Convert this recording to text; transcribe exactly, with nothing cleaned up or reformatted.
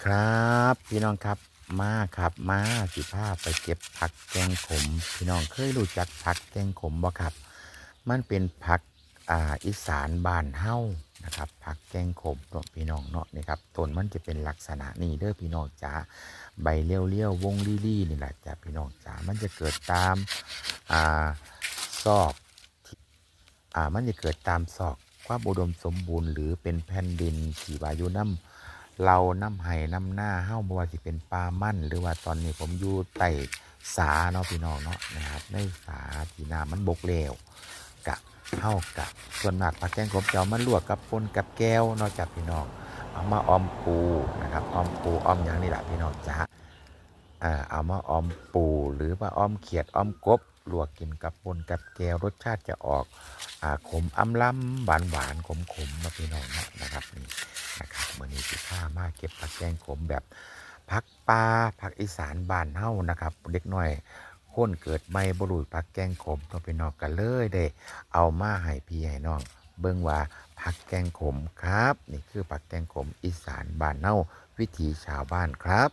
ครับพี่น้องครับ มาครับมาสิพาไปเก็บผักแกงขม พี่น้องเคยรู้จักผักแกงขมบ่ครับ มันเป็นผักอ่าอีสานบ้านเฮานะครับ ผักแกงขมเนาะพี่น้องเนาะ นี่ครับ ต้นมันจะเป็นลักษณะนี้เด้อพี่น้องจ๋า ใบเรียวๆ วงลี่ๆ นี่แหละจ้ะพี่น้องจ๋า มันจะเกิดตามอ่าซอก อ่ามันจะเกิดตามซอกความอุดมสมบูรณ์ หรือเป็นแผ่นดินที่ว่าอยู่นำเหล่านำไฮ่นำนาเฮา บ่ว่าสิเป็นป่ามัน หรือว่าตอนนี้ผมอยู่ใต้สาเนาะพี่น้องเนาะนะครับ ในสาที่น้ำมันบกแล้ว กะเฮากะส่วนมากผักแกงขมจะเอามาลวกกับป่นกับแจ่วเนาะจ้ะพี่น้อง เอามาออมปูนะครับ ออมปูออมหยังนี่แหละพี่น้องจ๋า อ่าเอามาออมปู หรือว่าออมเขียดออมกบ ลวกกินกับป่นกับแจ่ว รสชาติจะออกอ่าขมอำลำหวานหวานขมขมๆเนาะพี่น้องเนาะนะครับ นี่นะครับ มื้อนี้สิพามาเก็บผักแกงขมแบบผักป่า ผักอีสานบ้านเฮานะครับ เด็กน้อยคนเกิดใหม่บ่รู้ผักแกงขมเนาะพี่น้อง ก็เลยได้เอามาให้พี่ให้น้องเบิ่งว่าผักแกงขมครับ นี่คือผักแกงขมอีสานบ้านเฮา วิถีชาวบ้านครับ